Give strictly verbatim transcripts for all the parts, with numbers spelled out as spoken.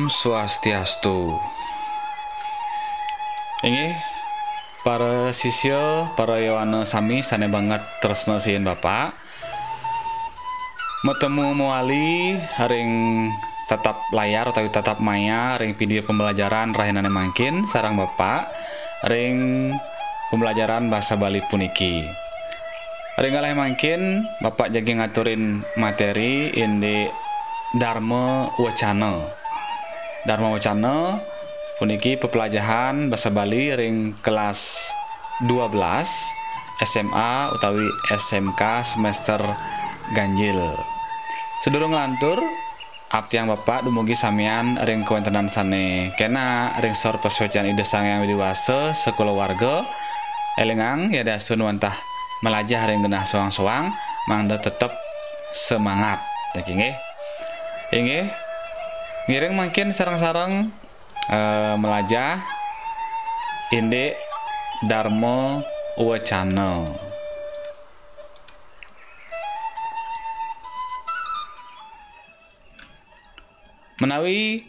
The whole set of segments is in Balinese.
Swastiastu. Inggih, para sisya, para yowana sami sané banget tresna sihin Bapak. Matemu mawali ring tatap layar utawi tatap maya ring vidéo pembelajaran rahinané mangkin sareng Bapak ring pembelajaran basa Bali puniki. Ring galahé mangkin, Bapak jagi ngaturin materi indik Dharma Wacana. Dharma Wacana puniki pepelajahan basa Bali ring kelas dua belas S M A utawi S M K semester ganjil. Sadurung nglantur, aptiang Bapak dumugi samian ring kawéntenan sané kénak ring sor pasuécan Ida Sang Hyang Widhi Wasa sakulawarga. Élingang yadiastun wantah malajah ring genah soang-soang, mangda tetep semangat. Niki nggih. Inggih. Ngiring mangkin sareng-sareng, eh, malajah indik Dharma Wacana. Menawi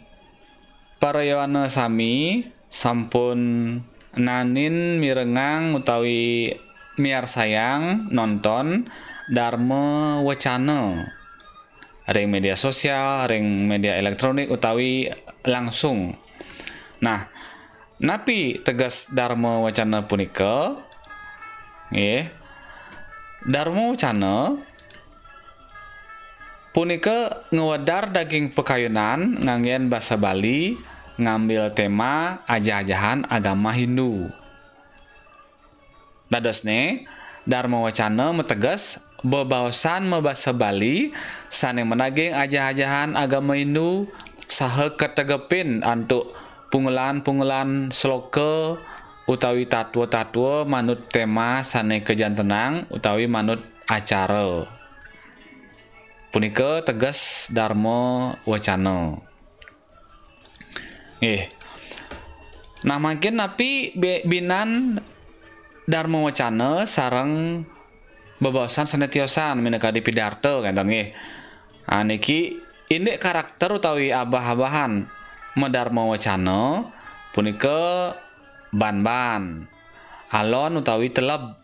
para yowana sami sampun nanin mirengang utawi miarsayang nonton Dharma Wacana ring média sosial, ring média éléktronik utawi langsung. Nah, napi teges Dharma Wacana punika? Nggih. Dharma Wacana punika ngwedar daging pakayunan nganggén basa Bali ngambil tema ajah-ajahan agama Hindu. Dadosné, Dharma Wacana mateges bebaosan mabasa Bali sané madaging ajah-ajahan agama Hindu saha kategepin antuk pungelan-pungelan sloka utawi tatwa-tatwa manut tema sané kajantenang utawi manut acara. Punika teges Dharma Wacana. Nggih. Nah, mangkin napi be-, binan Dharma Wacana sareng bebaosan sané tiosan minakadi pidarta kénten nggih. Ah, niki indik karakter utawi abah-abahan madharma wacana punika ban-ban, alon utawi teleb.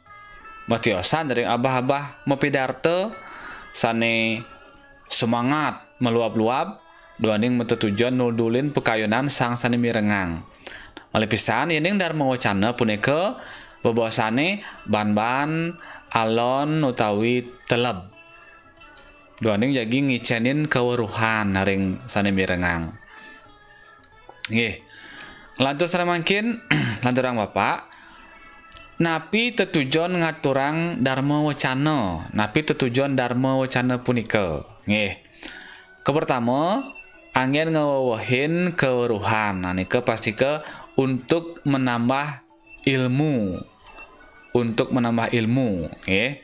Matiosan ring abah-abah mapidarta sané semangat maluab-luab, duaning matetujon nuldulin pakayunan sang sané mirengang. Malih pisan, yéning dharma wacana punika bebaosané ban-ban, alon utawi teleb. Duaning jagi ngicénin kaweruhan ring sané mirengang. Nggih. Nglantur sané mangkin, lanturang Bapak. Napi tetujon ngaturang dharma wacana? Napi tetujon dharma wacana punika? Nggih. Kapertama, anggén ngawewehin kaweruhan. Nah, nika pastika untuk menambah ilmu. Untuk menambah ilmu, nggih.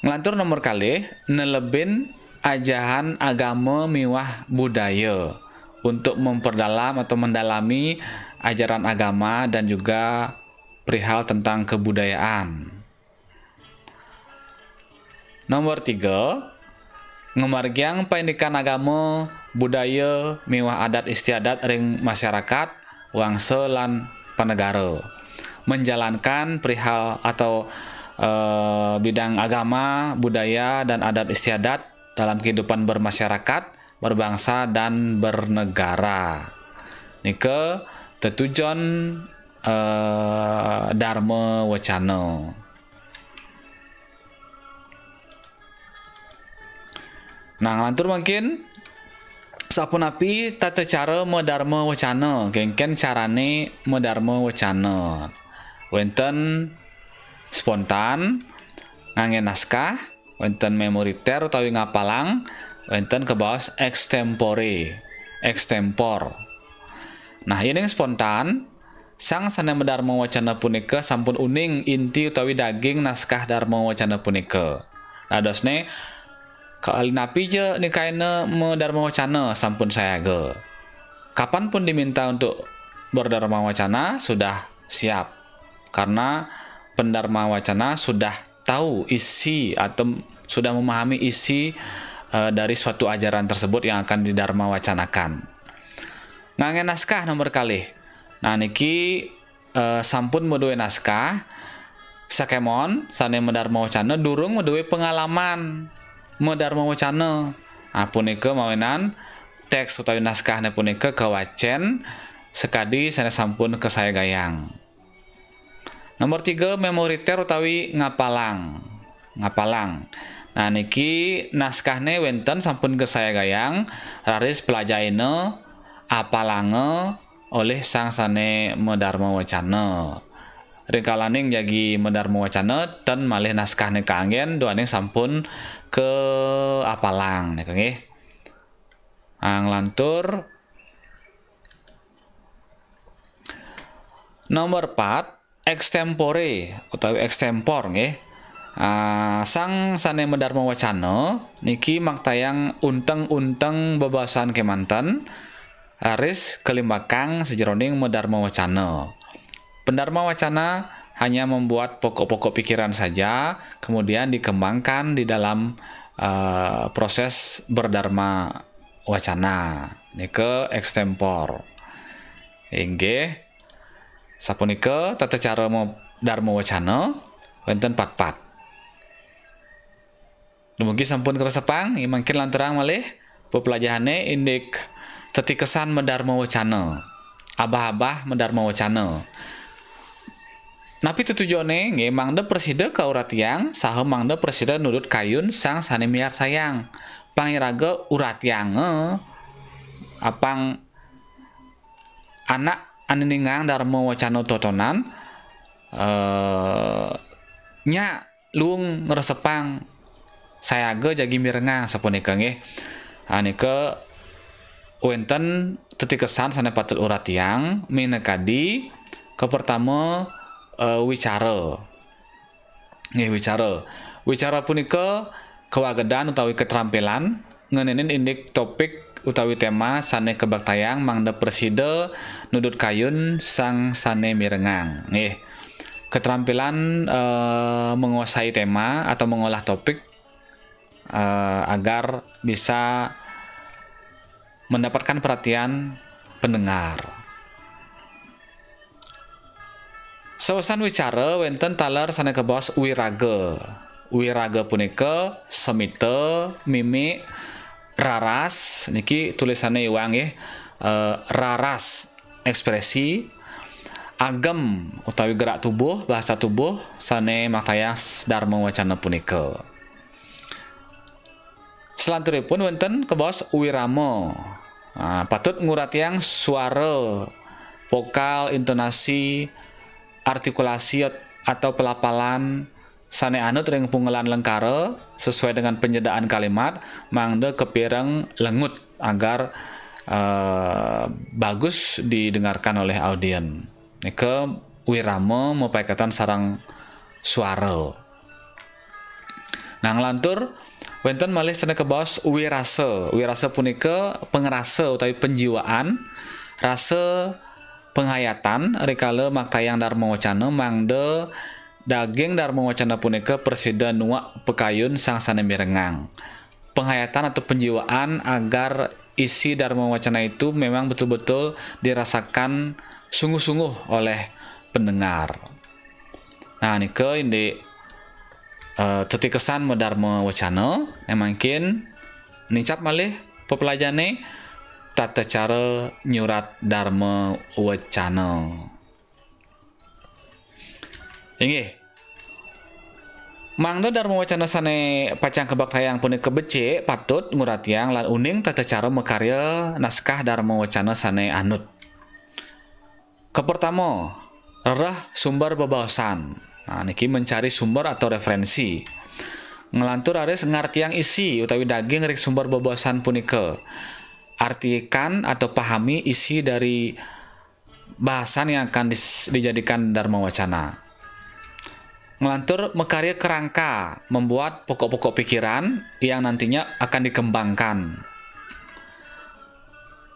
Nglantur nomor kalih, nelebin ajahan agama miwah budaya untuk memperdalam atau mendalami ajaran agama dan juga perihal tentang kebudayaan. Nomor tiga, ngamargiang paindikan agama, budaya, miwah adat istiadat ring masyarakat, wangsa lan panegara. Menjalankan perihal atau, eh, bidang agama, budaya, dan adat istiadat dalam kehidupan bermasyarakat, berbangsa, dan bernegara. Nika tetujon, eh, dharma wacana. Nah, nglantur mangkin, sapunapi tata cara madharma wacana, kénkén carané madharma wacana. Wénten spontan, nganggé naskah, wénten memoriter utawi ngapalang, wénten kabaos extempore, ekstémpor. Nah, yéning spontan, sang sané madharma wacana punika sampun uning inti utawi daging naskah dharma wacana punika. Dadosné, kalinapi ja nikaina madharma wacana sampun sayaga. Kapanpun diminta untuk berdharma wacana, sudah siap. Karena pendharma wacana sudah tahu isi atau sudah memahami isi, eh, dari suatu ajaran tersebut yang akan didharma wacanakan. Nganggé naskah nomor kalih. Nah, niki eh, sampun madué naskah, sakémon sané madharma wacana durung madué pengalaman madharma wacana. Nah, punika mawinan téks utawi naskahné punika kawacén sakadi sané sampun kasayagayang. Nomor tiga, memoriter utawi ngapalang. Ngapalang. Nah, niki naskahné wénten sampun kasayagayang, raris pelajaina, apalanga olih sang sané madharma wacana. Ring kalaning jagi madharma wacana, ten malih naskahné kaanggén, duaning sampun kaapalang, nika nggih. Ah, nglantur. Nomor pat, extempore utawi ekstémpor nggih. Ah, sang sané madharma wacana niki maktayang unteng-unteng bebaosan kémanten, raris kalimbakang sajeroning madharma wacana. Pendharma wacana hanya membuat pokok-pokok pikiran saja, kemudian dikembangkan di dalam eh, proses berdharma wacana. Nika ekstémpor. Inggih. Sapunika tata cara mo-, dharma wacana wénten patpat. Dumugi sampun kresepang, mangkin lanturang malih pepelajahané indik tetikesan madharma wacana. Abah-abah madharma wacana. Napi tetujoné? Nggih, mangda prasida kauratiang saha mangda prasida nudut kayun sang sané miarsayang. Pang iraga uratianga, apang anak ané ningang dharma wacana totonan, eh, nya luung ngresepang sayaga jagi mirengang sapunika nggih. Ah, nika wénten tetikesan sané patut uratiang, minakadi kapertama, eh, wicara. Nggih, wicara. Wicara punika kawagedan utawi katrampilan ngenénin indik topik utawi téma sané kabaktayang mangda prasida nudut kayun sang sané mirengang. Nggih. Keterampilan, eh, menguasai tema atau mengolah topik, eh, agar bisa mendapatkan perhatian pendengar. Sawisan wicara wénten taler sané kabaos wiraga. Wiraga punika semita, mimik, raras, niki tulisané iwang nggih, eh, raras ekspresi, agem utawi gerak tubuh, bahasa tubuh sané maktayang dharma wacana punika. Selanturipun wénten kabaos wirama. Ah, patut nguratiang suara, vokal, intonasi, artikulasi at-, atau pelapalan sané anut ring pungelan lengkara sesuai dengan penjedaan kalimat, mangda kapireng lengut agar, eh, bagus didengarkan oleh audien. Nika wirama mapaiketan sareng suara. Nah, nglantur wénten malih sané kabaos wirasa. Wirasa punika pangrasa utawi penjiwaan, rasa penghayatan rikala maktayang dharma wacana mangda daging dharma wacana punika prasida nuak pakayun sang sané mirengang. Penghayatan atau penjiwaan agar isi dharma wacana itu memang betul-betul dirasakan sungguh-sungguh oleh pendengar. Nah, nika indik, eh, tetikesan madharma wacana, yang mangkin nincap malih pepelajahané tata cara nyurat dharma wacana. Inggih. Mangda dharma wacana sané pacang kabaktayang punika becik, patut nguratiang lan uning tata cara makarya naskah dharma wacana sané anut. Kapertama, rereh sumber bebaosan. Nah, niki mencari sumber atau referensi. Nglantur raris ngartiang isi utawi daging ring sumber bebaosan punika. Artikan atau pahami isi dari bahasan yang akan dis-, dijadikan dharma wacana. Nglantur makarya kerangka, membuat pokok-pokok pikiran yang nantinya akan dikembangkan.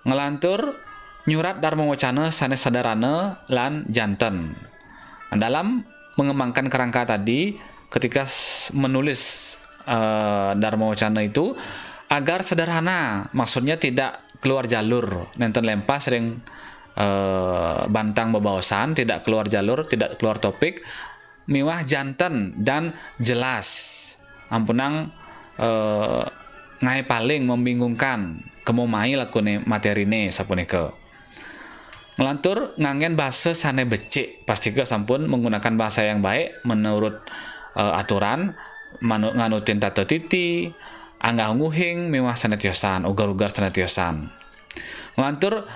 Nglantur nyurat dharma wacana sané sederhana lan janten. Nah, dalam mengembangkan kerangka tadi, ketika s-, menulis, eh, dharma wacana itu, agar sederhana, maksudnya tidak keluar jalur, nenten lempas ring eh, bantang bebaosan, tidak keluar jalur, tidak keluar topik, miwah janten dan jelas. Ampunang eh, ngaé paling membingungkan, kemo mai lakune materiné sapunika. Nglantur nganggén basa sané becik, pastika sampun menggunakan bahasa yang baik menurut eh, aturan, manu- nganutin tata titi, anggah ungguhing miwah sané tiosan, uger-uger sané tiosan. Nglantur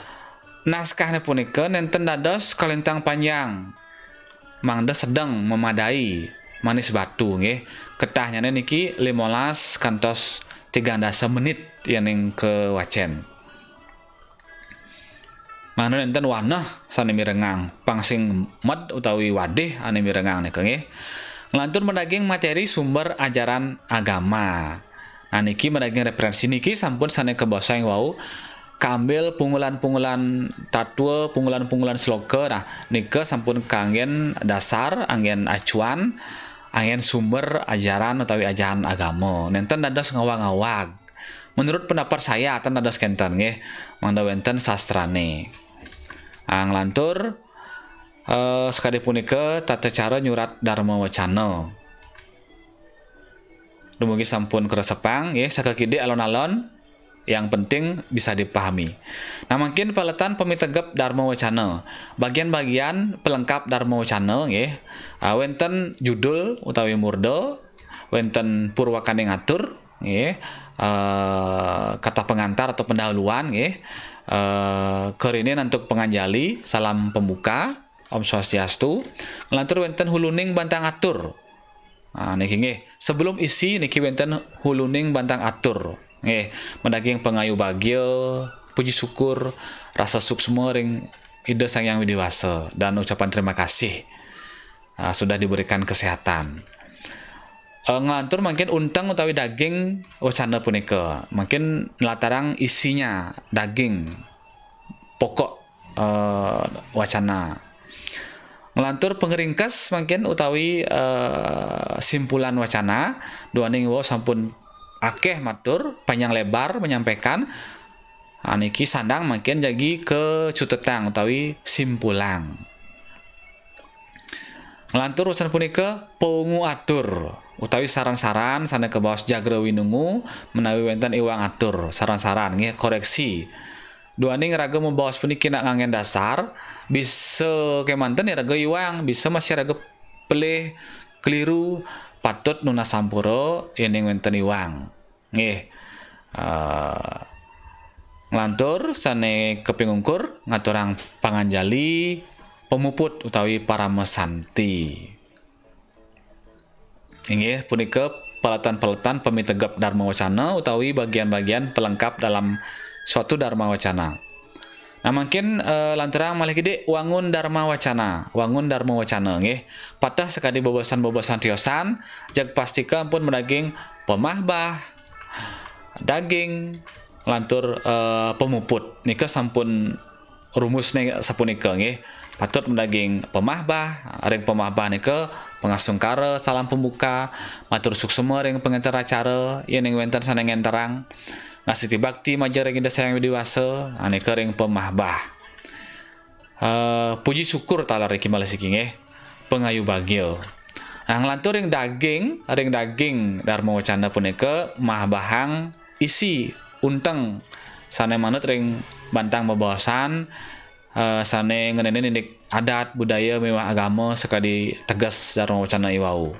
naskahné punika nenten dados kalintang panjang, mangda sedeng memadai manis batu nggih. Ketahnyané niki limolas kantos tigang dasa menit yéning kawacén. Mangda nenten waneh sané mirengang, pang sing med utawi wadih ané mirengang nika nggih. Nglantur madaging materi sumber ajaran agama. Nah, niki madaging referensi niki sampun sané kabaosang wau, kaambil pungulan-pungulan tatwa, pungulan-pungulan sloka. Nah, nika sampun kanggén dasar, anggén acuan, anggén sumber ajaran utawi ajaran agama. Nenten dados ngawag-ngawag. Menurut pendapat saya, ten dados kénten nggih, mangda wénten sastrané. Ah, nglantur eh, sakadi punika tata cara nyurat Dharma Wacana. Dumugi sampun kresepang nggih, sakekidik alon-alon, yang penting bisa dipahami. Nah, mangkin paletan pamitegep Dharma Wacana. Bagian-bagian pelengkap Dharma Wacana nggih. Ah, wénten judul utawi murda, wénten purwakaning atur nggih. Eh, kata pengantar atau pendahuluan nggih. Eh, karinin antuk panganjali, salam pembuka, Om Swastiastu. Nglantur wénten huluning bantang atur. Nah, niki nggih. Sebelum isi niki wénten huluning bantang atur. Nggih, madaging pangayu bagia, puji syukur, rasa suksma ring Ida Sang Hyang Widi Wasa dan ucapan terima kasih ah, sudah diberikan kesehatan. Eh, nglantur mangkin unteng utawi daging wacana punika. Mangkin nlatarang isinya daging pokok eh, wacana. Nglantur pengringkes mangkin utawi eh, simpulan wacana, duaning wau sampun akéh matur panjang lebar menyampaikan. Ah, niki sandang mangkin jagi kacutetang utawi simpulang. Nglantur usan punika paungu atur utawi saran-saran sané kabaos jagra winungu menawi wénten iwang atur, saran-saran nggih, koréksi. Duaning raga mabaos puniki nak nganggén dasar, bisa kémanten iraga iwang, bisa masih raga pelih keliru, patut nunas sampura yéning wénten iwang. Nggih. Ah, nglantur sané kaping ungkur ngaturang panganjali pamuput utawi paramasanti. Inggih punika paletan-paletan pamitegep Dharma Wacana utawi bagian-bagian pelengkap dalam suatu Dharma Wacana. Nah, mangkin eh, lanturang malih kidik wangun Dharma Wacana, wangun Dharma Wacana nggih. Pateh sakadi bebaosan-bebaosan tiosan, jag pastika ampun madaging pamahbah, daging, lantur eh, pamuput. Nika sampun rumusné sapunika nggih. Patut madaging pamahbah, ring pamahbah nika pangasungkara, salam pembuka, matur suksma ring pangénter acara, yéning wénten sané ngénterang, ngastiti bakti majeng ring Ida Sang Hyang Widi Wasa, nika ring pamahbah. Eh, puji syukur taler iki malih siki nggih. Pangayu bagia. Nah, nglantur ring daging, ring daging Dharma Wacana punika mahbahang isi unteng sané manut ring bantang bebaosan eh, sané ngenénin indik adat, budaya miwah agama sakadi teges Dharma Wacana iwau.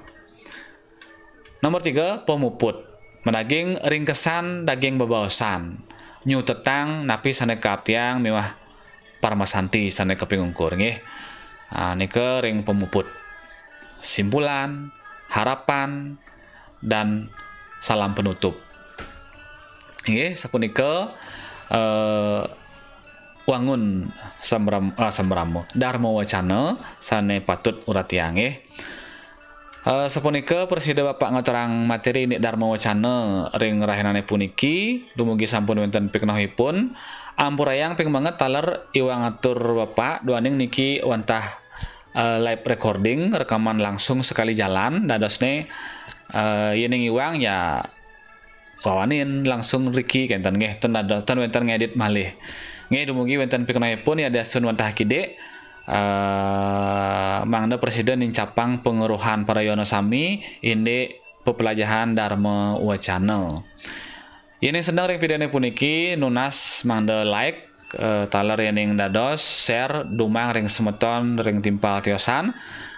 Nomor tiga, pamuput. Madaging ringkesan daging bebaosan. Nyutetang napi sané kaaptiang miwah paramasanti sané kaping ungkur nggih. Ah, nika ring pamuput. Simpulan, harapan, dan salam penutup. Inggih, sapunika eh, wangun samram, ah, samrama Dharma Wacana sané patut uratiang nggih. Eh, sapunika prasida Bapak ngaturang materi indik Dharma Wacana ring rahinané puniki, dumugi sampun wénten pikenohipun. Ampurayang ping banget taler iwang atur Bapak, duaning niki wantah eh, live recording, rekaman langsung sekali jalan, dadosné eh, yéning iwang ya wawanin langsung riki kenten nggih, ten ada ten wenten ngedit malih. Nggih, dumugi wenten pikenohipun yadiastun wantah kidik, eh, mangda presiden nincapang pangeruhan para yono sami indik pepelajahan Dharma Wacana. Yening seneng ring videone puniki, nunas mangda like, eh, taler yening dados share dumateng ring semeton ring timpal tiosan,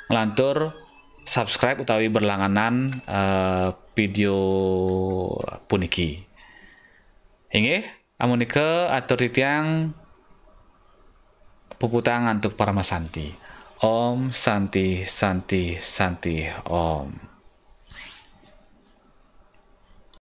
nglantur subscribe utawi berlangganan, eh, video puniki. Inggih, amunika atur titiang puputang antuk paramasanti. Om Santi, Santi, Santi, Om.